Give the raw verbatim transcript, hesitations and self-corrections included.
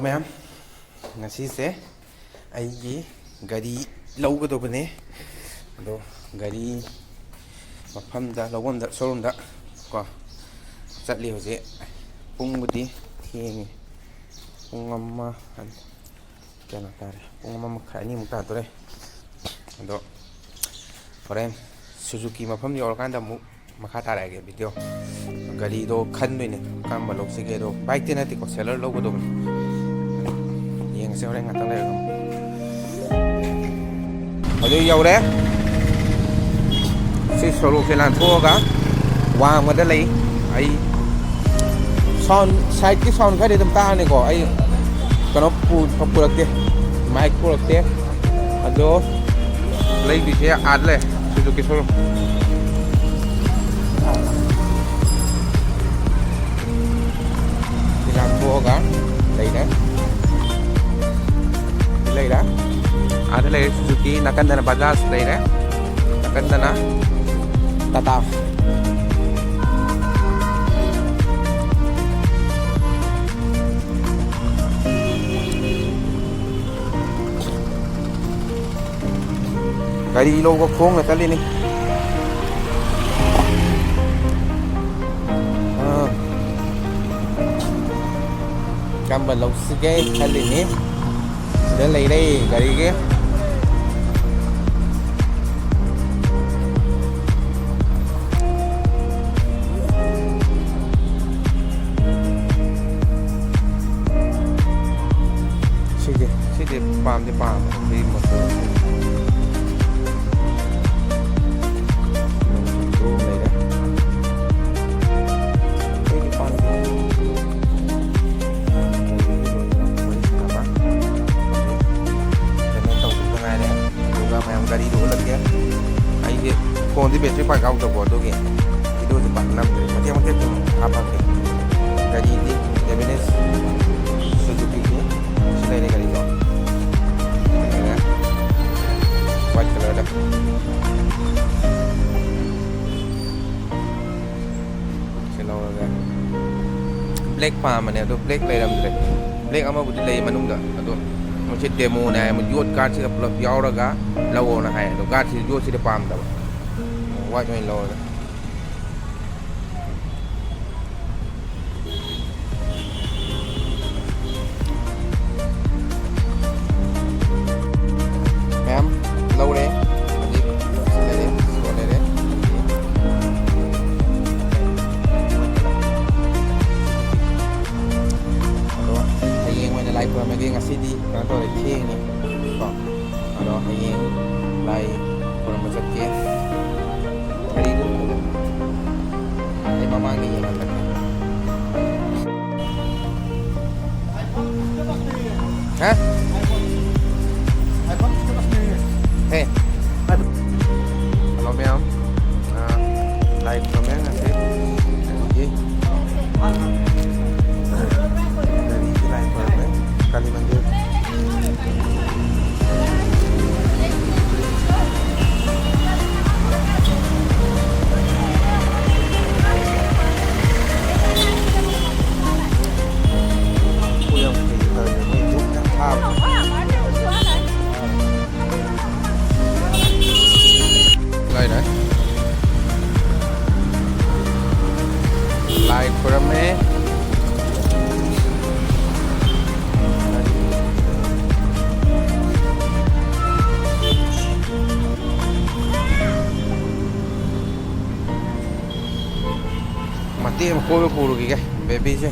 ꯃꯌꯥꯝ, ꯉꯁꯤꯁꯦ ꯑꯩꯒꯤ ꯒꯥꯔꯤ ꯂꯧꯒꯗꯧꯕꯅꯦ꯫ ꯑꯗꯣ ꯒꯥꯔꯤ ꯃꯐꯝꯗ, ꯂꯧꯐꯝꯗ, ꯁꯣꯔꯨꯝꯗ ꯀꯣ ꯆꯠꯂꯤ ꯍꯧꯖꯤꯛ꯫ ꯄꯨꯡꯕꯨꯗꯤ ꯊꯦꯡꯉꯤ, ꯄꯨꯡ ꯑꯃ, ꯀꯩꯅꯣ ꯇꯥꯔꯦ, ꯄꯨꯡ ꯑꯃ ꯃꯈꯥꯏ, ꯑꯅꯤꯃꯨꯛ ꯇꯥꯗꯣꯔꯦ꯫ ꯑꯗꯣ ꯍꯣꯔꯦꯟ ꯁꯨꯖꯨꯀꯤ ꯃꯐꯝ ꯌꯧꯔꯀꯥꯟꯗ ꯑꯃꯨꯛ ꯃꯈꯥ ꯇꯥꯔꯛꯑꯒꯦ ꯚꯤꯗꯤꯑꯣ꯫ ꯒꯥꯔꯤꯗꯣ ꯈꯟꯗꯣꯏꯅꯦ, ꯀꯔꯝꯕ ꯂꯧꯁꯤꯒꯦ꯫ ꯑꯗꯣ ꯕꯥꯏꯛꯇꯤ ꯅꯠꯇꯦꯀꯣ, ꯁꯦꯂꯔ ꯂꯧꯒꯗꯧꯕꯅꯤ꯫ ꯌꯦꯡꯉꯁꯦ ꯍꯣꯔꯦꯟ ꯉꯥꯛꯇꯪ ꯂꯩꯔꯒ ꯑꯃꯨꯛ꯫ ꯍꯧꯖꯤꯛ ꯌꯧꯔꯦ꯫ ꯁꯤ ꯁꯣꯔꯣꯛꯁꯦ ꯂꯥꯟꯊꯣꯛꯑꯒ ꯋꯥꯡꯃꯗ ꯂꯩ꯫ ꯑꯩ ꯁꯥꯎꯟ, ꯁꯥꯏꯠꯀꯤ ꯁꯥꯎꯟ ꯈꯔꯗꯤ ꯑꯗꯨꯝ ꯇꯥꯔꯅꯤꯀꯣ꯫ ꯑꯩ ꯀꯩꯅꯣ ꯄꯨ-, ꯄꯨꯔꯛꯇꯦ, ꯃꯥꯏꯛ ꯄꯨꯔꯛꯇꯦ꯫ ꯑꯗꯣ ꯂꯩꯗꯣꯏꯁꯦ ꯑꯥꯗ ꯂꯩ, ꯁꯨꯖꯨꯀꯤ ꯁꯣꯔꯨꯝ꯫ ꯁꯤ ꯂꯥꯟꯊꯣꯛꯑꯒ ꯂꯩꯔꯦ꯫ ꯂꯩꯔꯦ꯫ ꯑꯥꯗ ꯂꯩꯔꯦ ꯁꯨꯖꯨꯀꯤ, ꯅꯥꯀꯟꯗꯅ ꯕꯖꯥꯖ ꯂꯩꯔꯦ, ꯅꯥꯀꯟꯗꯅ ꯇꯥꯇꯥ꯫ ꯒꯥꯔꯤ ꯂꯧꯕ ꯈꯣꯡꯅ ꯆꯠꯂꯤꯅꯤ꯫ ꯑꯥ꯫ ꯀꯔꯝꯕ ꯂꯧꯁꯤꯒꯦ ꯈꯜꯂꯤꯅꯤ꯫ ꯁꯤꯗ ꯂꯩꯔꯦ ꯒꯥꯔꯤꯒꯤ꯫ ꯁꯤꯁꯦ, ꯁꯤꯁꯦ ꯄꯥꯝꯗꯤ ꯄꯥꯝꯃꯦ, ꯁꯤ ꯃꯆꯨꯁꯦ꯫ ꯂꯩꯔꯦ꯫ ꯑꯩꯗꯤ ꯄꯥꯝꯗꯦ꯫ ꯋꯥꯔꯤ ꯁꯥꯟꯅꯕ꯫ ꯄꯦꯃꯦꯟ ꯇꯧꯈꯤꯕꯗ ꯉꯥꯏꯔꯦ꯫ ꯑꯗꯨꯒ ꯃꯌꯥꯝ ꯒꯥꯔꯤꯗꯣ ꯎꯠꯂꯛꯀꯦ꯫ ꯑꯩꯒꯤ ꯐꯣꯟꯗꯤ ꯕꯦꯇ꯭ꯔꯤ ꯄꯥꯛ ꯌꯥꯎꯗꯕꯀꯣ, ꯑꯗꯨꯒꯤ ꯚꯤꯗꯤꯑꯣꯁꯦ ꯄꯥꯛ ꯅꯝꯗ꯭ꯔꯦ꯫ ꯃꯇꯦꯛ ꯃꯇꯦꯛ ꯁꯨꯝ ꯍꯥꯞꯄꯛꯀꯦ꯫ ꯒꯥꯔꯤꯗꯤ ꯑꯦꯚꯦꯅꯦꯁ ꯁꯨꯖꯨꯀꯤꯒꯤ꯫ ꯁꯤ ꯂꯩꯔꯦ ꯒꯥꯔꯤꯗꯣ꯫ ꯂꯩꯔꯦ꯫ ꯋꯥꯏꯠ ꯀꯂꯔꯗ꯫ ꯁꯤ ꯂꯧꯔꯒ ꯕ꯭ꯂꯦꯛ ꯄꯥꯝꯕꯅꯦ, ꯑꯗꯣ ꯕ꯭ꯂꯦꯛ ꯂꯩꯔꯝꯗ꯭ꯔꯦ꯫ ꯕ꯭ꯂꯦꯛ ꯑꯃꯕꯨꯗꯤ ꯂꯩ ꯃꯅꯨꯡꯗ, ꯑꯗꯣ ꯃꯣꯏꯁꯦ ꯗꯦꯃꯣꯅꯦ ꯍꯥꯏ, ꯃꯣꯏ ꯌꯣꯠ ꯒꯥꯔꯗꯁꯤꯒ ꯄꯨꯂꯞ ꯌꯥꯎꯔꯒ ꯂꯧꯑꯣꯅ ꯍꯥꯏ꯫ ꯑꯗꯣ ꯒꯥꯔꯗꯁꯤꯗꯤ ꯌꯣꯠꯁꯤꯗꯤ ꯄꯥꯝꯗꯕ, ꯋꯥꯏꯠ ꯑꯣꯏꯅ ꯂꯧꯔꯒꯦ꯫ ꯃꯌꯥꯝ ꯂꯧꯔꯦ꯫ ꯍꯧꯖꯤꯛ ꯁꯤ ꯂꯩꯔꯦ, ꯁꯤ ꯂꯩꯔꯦ꯫ ꯑꯗꯣ ꯍꯌꯦꯡ ꯑꯣꯏꯅ ꯂꯥꯏ ꯈꯨꯔꯝꯃꯒꯦ, ꯉꯁꯤꯗꯤ ꯀꯩꯅꯣ ꯇꯧꯔꯦ, ꯊꯦꯡꯉꯦ ꯀꯣ꯫ ꯑꯗꯣ ꯍꯌꯦꯡ ꯂꯥꯏ ꯈꯨꯔꯨꯝꯕ ꯆꯠꯀꯦ꯫ ꯒꯥꯔꯤꯗꯨ ꯑꯩ ꯃꯃꯥꯡꯗ ꯌꯦꯡꯍꯜꯂꯒꯦ꯫ ꯍꯥ? ꯍꯦ꯫ ꯍꯜꯂꯣ ꯃꯌꯥꯝ꯫ ꯑꯥ, ꯂꯥꯏ ꯈꯨꯔꯨꯝꯃꯦ ꯉꯁꯤ꯫ ꯑꯗꯒꯤ ꯒꯥꯔꯤꯒꯤ ꯂꯥꯏ ꯈꯨꯔꯨꯝꯃꯦ꯫ ꯀꯥꯂꯤ ꯃꯟꯗꯤꯔ꯫ ꯂꯥꯏ ꯈꯨꯔꯝꯃꯦ꯫ ꯃꯇꯦꯛ ꯑꯃ ꯀꯣꯏꯕ ꯄꯨꯔꯨꯈꯤꯒꯦ ꯕꯦꯕꯤꯁꯦ꯫